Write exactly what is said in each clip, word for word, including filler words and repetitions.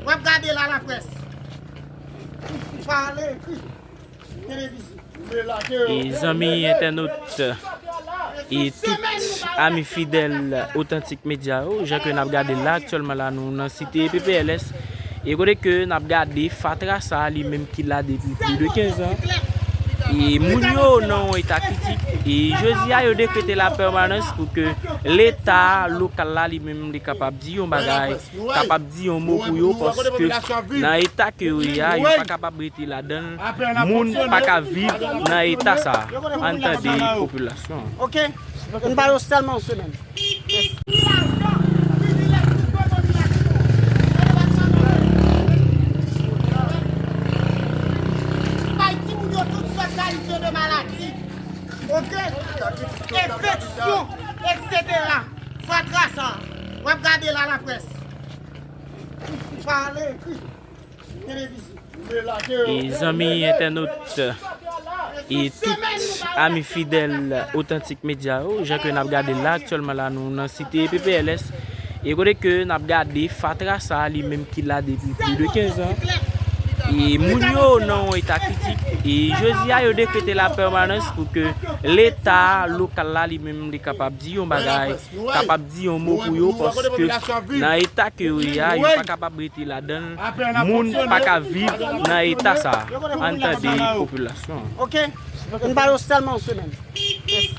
W ap gade la laprès. Pale, ekri, televizyon. E zanmi entènot, e tout ami fidèl Otantik Medya yo, jan ke n ap gade la aktyèlman la, nou nan site P P L S, e kote ke n ap gade fatra sa a li menm ki la depi plis de kenz an. E moun yo nan yon eta kritik, e jodi a yo dekrete la pèmanans pou ke leta lokal la li menm li kapab di yon bagay, kapab di yon mo pou yo, paske nan eta ke yo ye a, yo pa kapab rete ladan l. Moun pa ka viv nan eta sa a. Ann tande popilasyon an. Ok, m ba yo sèlman yon semèn. Bay timoun yo tout sòt kalite de maladi. Ok? Enfeksyon, etsetera. Fatra sa, w ap gade la laprès. Pale, ekri, televizyon. E zanmi entènot, e tout ami fidèl Otantik Medya yo, jan ke n ap gade la aktyèlman la, nou nan site P P L S, e kote ke n ap gade fatra sa a li menm ki la depi plis de kenz an. E moun yo nan yon eta kritik, e jodi a yo dekrete la pèmanans pou ke leta lokal la li menm li kapab di yon bagay, kapab di yon mo pou yo, paske nan eta ke yo ye a, yo pa kapab rete ladan l. Moun pa ka viv nan eta sa a. Ann tande popilasyon an. Ok, m ba yo sèlman yon semèn.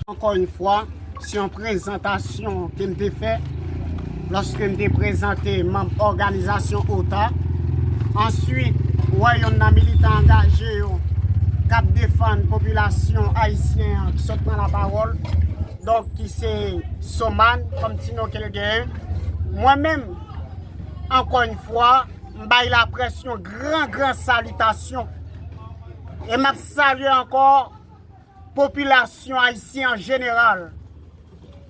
Ankò yon fwa, se yon prezantasyon ke m te fè lòske m te prezante manm òganizasyon OTA. Answit, wè yonn nan militan angaje yo k ap defann popilasyon ayisyen an ki sot pran lapawòl, donk ki se Soman kòm ti non ke l genyen. Mwen menm, ankò yon fwa, m bay laprès yon gran, gran salitasyon. E m ap salye ankò popilasyon ayisyen an jeneral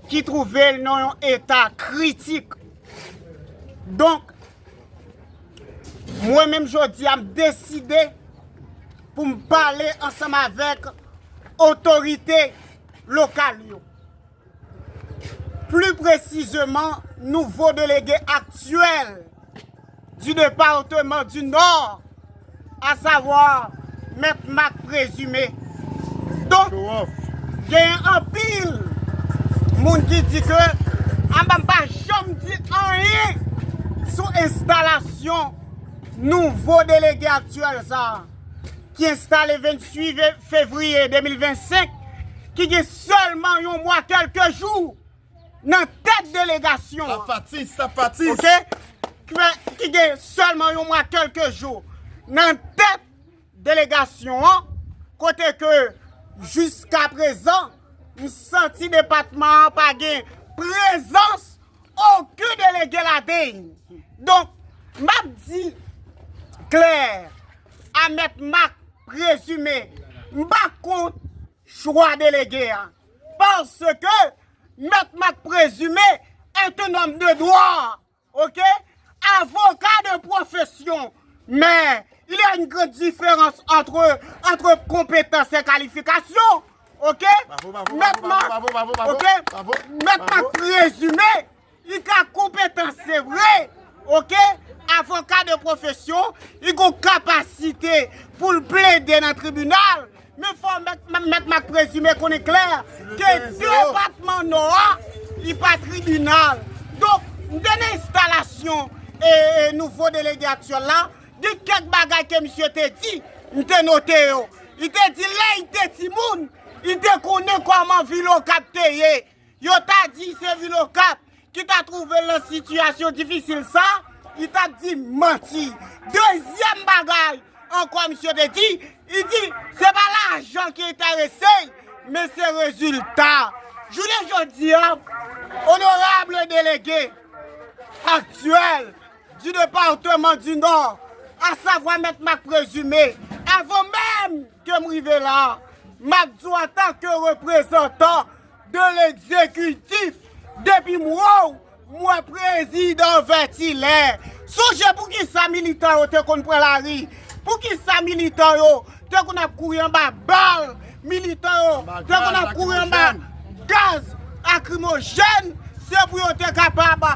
ki twouve l nan yon eta kritik. Donk, mwen menm jodi a, m deside pou m pale ansanm avèk otorite lokal yo. Pli presizeman, nouvo delege aktyèl du département du Nord, à savoir Mèt Mak Prezime. Donk, genyen anpil moun ki di ke, anba m pa janm di anyen sou enstalasyon nouvo delege aktyèl sa a, ki enstale venntuit ve-, fevriye de mil vennsenk, ki gen sèlman yon mwa kèlke jou nan tèt delegasyon an. Tapatis, tapatis. Ok? Ki fè, ki gen sèlman yon mwa kèlke jou nan tèt delegasyon an, kote ke jiska prezan, m santi depatman an pa gen prezans okenn delege ladan l. Donk, m ap di klè a Mèt Mak Prezime, m pa kont chwa delege a. Paske Mèt Mak Prezime est un homme de droit, ok? Avocat de profession. Mais il y a une grande différence entre, entre compétence et qualification, ok? Bravo, bravo, Mèt bravo, Mak, bravo, bravo, bravo, ok? Bravo, Mèt Mak Prezime, li ka konpetan, se vre, ok? Avoka de pwofesyon, li gon kapasite pou l plede nan tribinal, men fò Mèt, Mèt Mak Prezime konnen klè ke depatman Nò a, li pa tribinal. Donk, m te nan enstalasyon, e, e, nouvo delege aktyèl la, gen kèk bagay ke misye te di, m te note yo. Li te di lè li te timoun, li te konnen kòman vil Okap te ye. Yo ta di se vil Okap ki ta twouve l nan sitiyasyon difisil sa, li t ap di manti. Dezyèm bagay ankò misye te di, li di se pa lajan ki enterese l, men se rezilta. Jounen jodi a, onorab delege aktyèl du département du Nord, à savoir Mèt Mak Prezime, avan menm ke m rive la, m ap di w antanke reprezantan de l'exécutif, depi m wè w, m wè prezidan Vètilè. Sonje poukisa militan yo te konn pran lari, poukisa militan yo te konn ap kouri anba bal, militan yo te konn ap kouri anba gaz lakrimojèn, se pou yo te kapab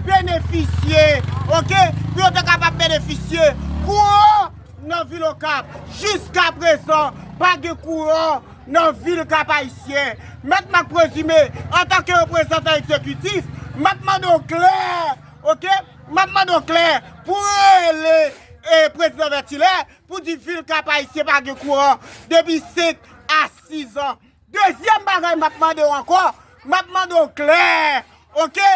benefisye, ok? Pou yo te kapab benefisye kouran nan vil Okap. Jiska prezan, pa gen kouran nan vil Kap Ayisyen. Mèt Mak Prezime, antanke reprezantan egzekitif, m ap mande w klè, oke? M ap mande w klè pou rele, e, prezidan Vètilè pou di vil Kap Ayisyen pa gen kouran depi senk a sis an. Dezyèm bagay m ap mande w ankò, m ap mande w klè, oke,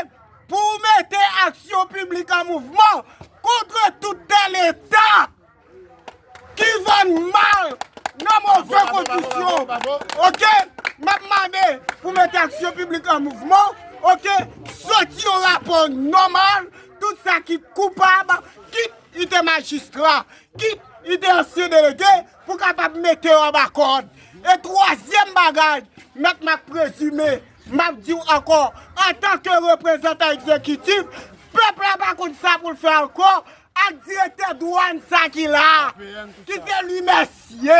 pou w mete aksyon piblik an mouvman kont tout tè Leta ki vann mal nan move kondisyon, oke, m ap mande pou w mete aksyon piblik an mouvman, oke, soti yon rapò nòmal, tout sa ki koupab, kit li te majistra, kit li te ansyen delege, pou kapab mete yo anba kòd. E twazyèm bagay, Mèt Mak Prezime, m ap di w ankò, antanke reprezantan egzekitif, pèp la pa konn sa pou l fè ankò ak direktè dwàn sa ki la, ki se li mesye,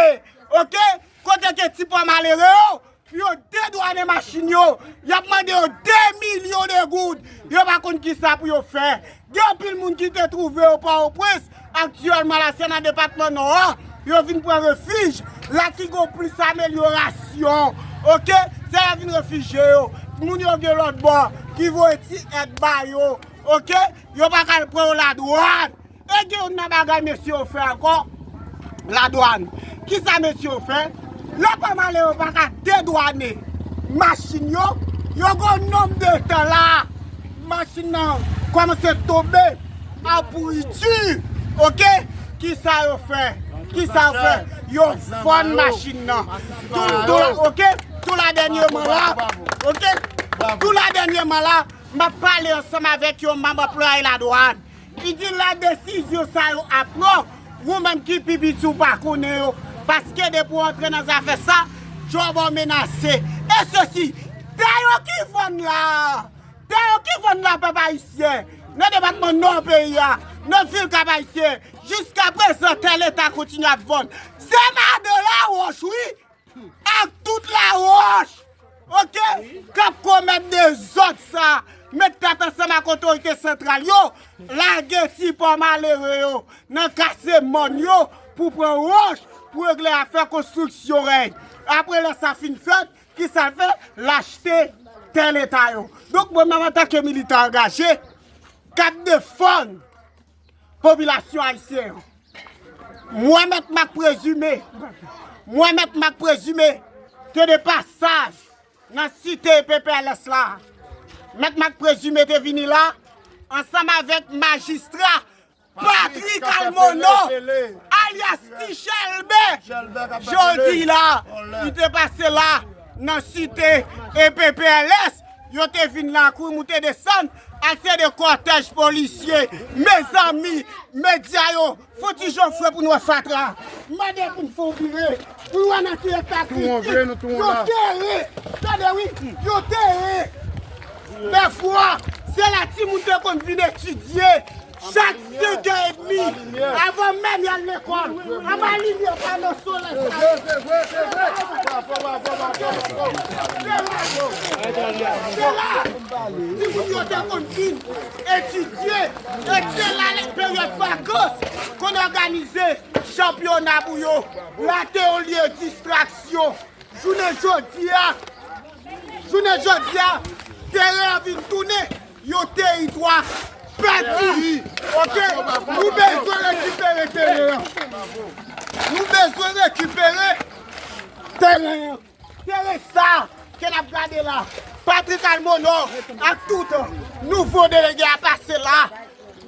oke? Kote ke ti pwa malere yo, pou yo dedwane machin yo, y ap mande yo de milyon de goud. Yo pa konn kisa pou yo fè. Gen anpil moun ki te twouve yo Pòtoprens, aktyèlman la se nan depatman Nò a, yo vin pran refij. La ki gon plis amelyorasyon, oke? Se yo vin refijye yo. Moun yo gen lòt bò ki voye ti èd ba yo, oke? Yo pa ka al pran yo ladwàn. E gen youn nan bagay mesye yo fè ankò, ladwàn. Kisa mesye yo fè? Lè pwa malere yo pa ka dedwane machin yo, yo gen yon nonb de tan la, machin nan kòmanse tonbe an pouriti, oke? Kisa yo fè? Kisa yo fè? Yo vann machin nan. Tou, tou, oke? Tou la dènyèman la, oke? Tou la dènyèman la, m ap pale ansanm avèk yon manm anplwaye ladwàn. Li di la desizyon sa yo ap pran, ou menm ki pi piti ou pa konnen yo. Paske depi w antre nan zafè sa, djòb ou menase. E sesi, tè yo ki vann la, tè yo ki vann la, pèp ayisyen, nan depatman Nò peyi a, nan vil Kap Ayisyen, jiska prezan tè Leta kontinye ap vann. Se madan Lawòch, wi! Ak tout Lawòch, oke, k ap komèt dezòd sa, met tèt ansanm ak otorite santral yo, lage ti pwa malere yo nan kase mòn yo pou pran wòch, pou regle afè konstriksyon rèy. Apre lè sa fin fèt, kisa l fè? L achte tè Leta yo. Donk, mwen menm antanke militan angaje, k ap defann popilasyon ayisyen an. Mwen, Mèt Mak Prezime, mwen, Mèt Mak Prezime, te de pasaj nan site E P P L S la. Mèt Mak Prezime te vini la, ansanm avèk majistra Patrick Almono, alyas Ti Chèlbè, jodi la, li te pase la, nan site E P P L S, yo te vin lakou moute desann ak se de kòtèj polisye. Mezanmi, medya yo, fò ti jan fre pou n wè fatra. Mande pou n fè yon vire, pou n wè nan ki eta kritik. Yo tere, tande wi, yo tere. Dèfwa, se la timoun te konn vin etidye. Chak senk è edmi, avan menm y al lekòl, anba limyè pano solèy sa yo. Se la, se la, timoun yo te konn vin etidye, e se la, peryòd vakans, konn òganize chanpyona pou yo. La te yon lye distraksyon. Jounen jodi a, jounen jodi a, teren an vin tounen yon teritwa pèdi. Oke? Nou bezwen rekipere teren an. Nou bezwen rekipere teren an. Teren sa ke n ap gade la, Patrick Almono ak tout nouvo delege a pase la.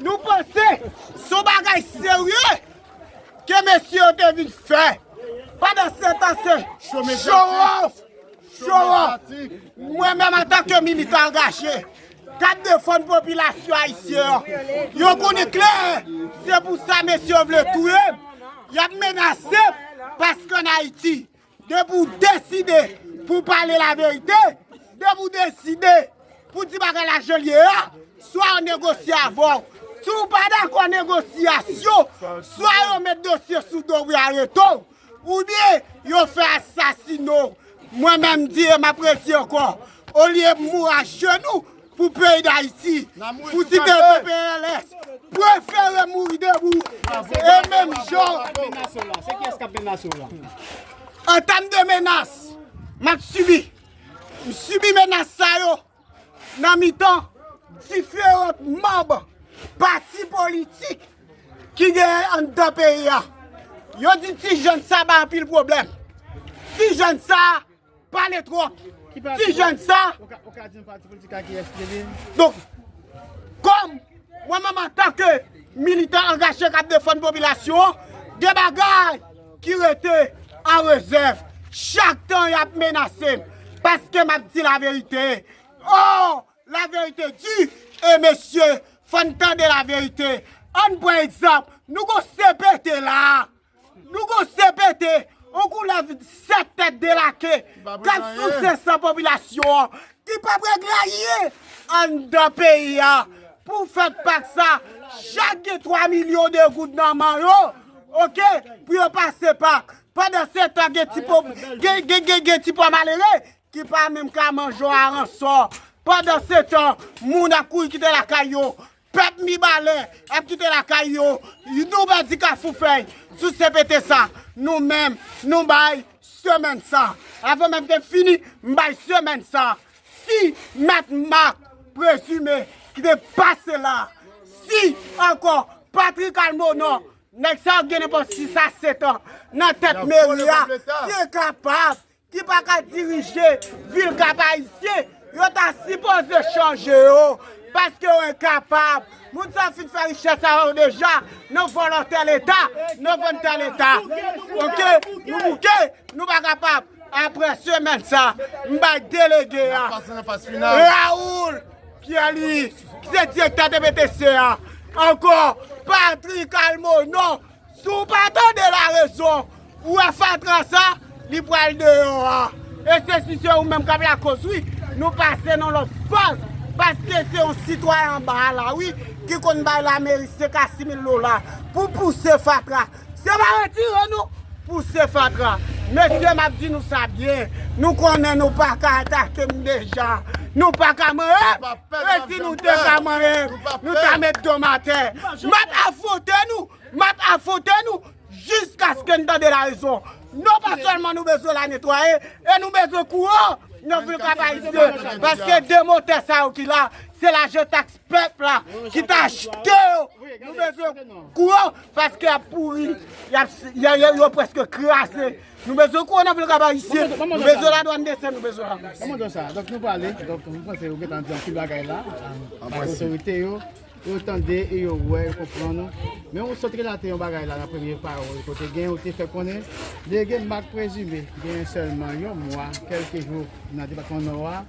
Nou panse se yon bagay serye ke mesye yo te vin fè. Pandansetan se show off, show off. Mwen menm antanke militan angaje, k ap defann popilasyon ayisyen an, yo konnen klè, se pou sa mesye yo vle touye m, y ap menase m, paske ann Ayiti, depi w deside pou w pale laverite, depi w deside pou w di bagay la jan l ye a, swa yo negosye avè w. Si w pa dakò negosyasyon, swa yo met dosye sou do w, yo arete w, oubyen yo fè asasine w. Mwen menm, m di e m ap redi ankò, olye m mouri ajenou, pou peyi Dayiti, pou ti P P L S, prefere mouri debou. E menm jan, Se kiyès k ap menase w la? An tèm de menas, m ap sibi. M sibi menas sa yo nan mitan diferan manm pati politik ki genyen anndan peyi a. Yo di ti jèn sa bay anpil pwoblèm. Ti jèn sa pale twòp. Ti jèn sa. Ou ka, ou ka di m pati politik la kiyès ki te li? Donk, kòm mwen menm antanke militan angaje k ap defann popilasyon an, gen bagay ki rete an rezèv. Chak tan y ap menase m paske m ap di laverite. Oh, laverite di, e mesye, fò n tande laverite. Ann pran egzanp, nou gon C P T la. Nou gon C P T, yon koulèv sèt tèt delake, k ap souse san popilasyon an, ki p ap regle anyen anndan peyi a. Pou fèt Pak sa, chak gen twa milyon de goud nan men yo, oke, pou yo pase Pak. Pandan se tan, gen ti po, gen, gen, gen, gen ti pwa malere ki pa menm ka manje yon aransò. Pandan se tan, moun ap kouri kite lakay yo. Pèp Mibalè ap kite lakay yo. Nou pèdi Kafou Fèy sou C P T sa. Nou menm, nou bay semèn sa. Avan menm te fini, m bay semèn sa. Si Mèt Mak Prezime ki te pase la, si ankò Patrick Almonon, nèg sa yo gen nenpòt sis a sèt an nan tèt meri a, te kapab ki pa ka dirije vil Kap Ayisyen, yo ta sipoze chanje yo, paske yo enkapab. Moun sa yo fin fè richès sa yo deja nan vòlò tè Leta, nan vann tè Leta. Oke, nou bouke, nou pa kapab. Apre semèn sa, m bay delege a, Raoul Pierre Louis, ki se direktè T P T C a, ankò Patrick Almonon, si w pa tande larezon, ou wè fatra sa, li pral deyò a. E se si se ou menm k ap lakoz, wi. Nou pase nan lòt faz, paske se yon sitwayen anba a la, wi, ki konn bay lameri senk a sis mil dola pou pouse fatra. Se pa retire nou, pouse fatra. Mesye, m ap di nou sa byen. Nou konnen nou pa ka atake m deja. Nou pa ka manyen m. E si nou te ka manyen m, nou ta met do m atè. M ap afwonte nou. M ap afwonte nou jiskaske n tande larezon. Non pa sèlman nou bezwen la netwaye, e nou bezwen kouran nan vil Kap Ayisyen. Paske de motè sa yo ki la, se lajan taks pèp la ki t achte yo. Nou bezwen kouran paske y ap pouri, y ap, y a, y a, yo prèske kraze. Nou bezwen kouran nan vil Kap Ayisyen. Nou bezwen ladwàn desann, nou bezwen la. Kòman sa? Donk nou pale, donk nou panse ou gentan di anpil bagay la, bay otorite yo. Yo tande e yo wè, yo konprann ou. Men ou sot relate yon bagay la nan premye pawòl kote gen ou te fè konnen Delege Mak Prezime genyen sèlman yon mwa, kèlke jou nan depatman Nò a.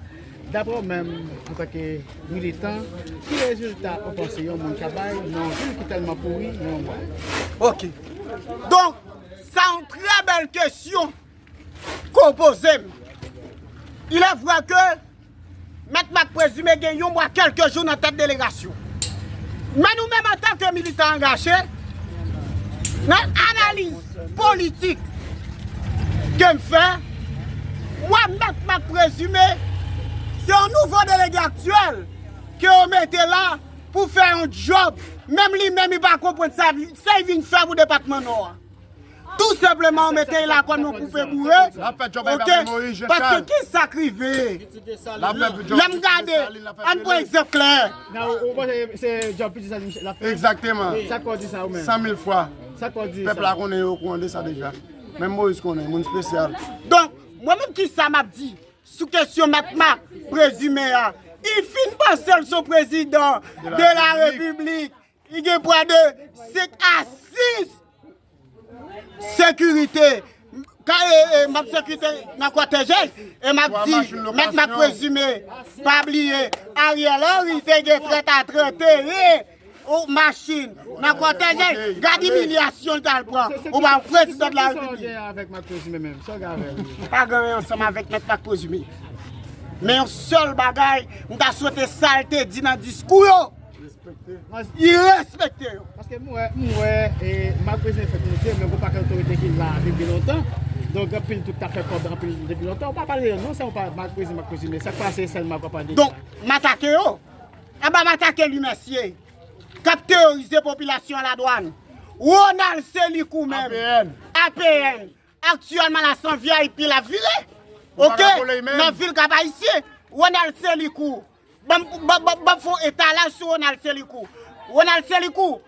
Daprè w menm, antanke militan, ki rezilta ou panse yon moun ka bay nan yon vil ki tèlman pouri nan yon mwa? Oke. Donk, sa yon trè bèl kesyon ke w poze m. Il est vrai que Mèt Mak Prezime gen yon mwa kèlke jou nan tèt delegasyon. Men nou menm antanke militan angaje, nan analiz politik ke m fè, m wè Mèt Mak Prezime se yon nouvo delege aktyèl ke yo mete la pou fè yon djòb. Menm li menm li pa konprann sa, sa li vin fè pou depatman Nò a. Tou senpleman, ou mete l la kòm yon poupe boure. Oke? Paske ki sa k rive? Lè m gade, ann pran egzanp klè. Nan, ou, ou panse se djòb piti sa misye l ap fè? Egzakteman. Sa k fè w di sa ou menm? San mil fwa. Sa k fè w di sa? Pèp la konnen, yo okouran de sa deja. Menm Moyiz konnen, moun espesyal. Donk, mwen menm ki sa m ap di sou kesyon Mèt Mak Prezime a? Li fin panse l se yon prezidan de la repiblik. Li gen pwa de senk a sis sekirite. Ka, e, e, m ap sekirite nan kòtèj, e m ap di, Mèt Mak Prezime, pa bliye, Ariel Henry te gen trant a trant e en machin nan kòtèj, gad imilyasyon l t al pran. Ou pa prezidan de la repiblik. Sa w gen avèk Mak Prezime menm? Sa w gen avè l? M pa gen anyen ansanm avèk Mèt Mak Prezime. Men yon sèl bagay, m ta swete sa l te di nan diskou yo, li respekte yo. Paske m wè, m wè, e, Mak Prezime fèk moute, men gon pakèt otorite ki la depi lontan. Donk, anpil tout ta fè kòb, anpil depi lontan. Ou pa pale de yo, non, sa ou pa, Marc Président, Marc Président. Sa k pase, sèlman pa pale de donk, m atake yo. Aba m atake li, mesye. K ap teworize popilasyon an ladwàn. Ronald Selikou menm. A P N. A P N. Aktyèlman la, se an V I P l ap vire. Oke? Nan vil Kap Ayisyen. Ronald Selikou. Ban m, ban, ban, ban m fè yon etalaj sou Ronald Selikou. Ronald Selikou,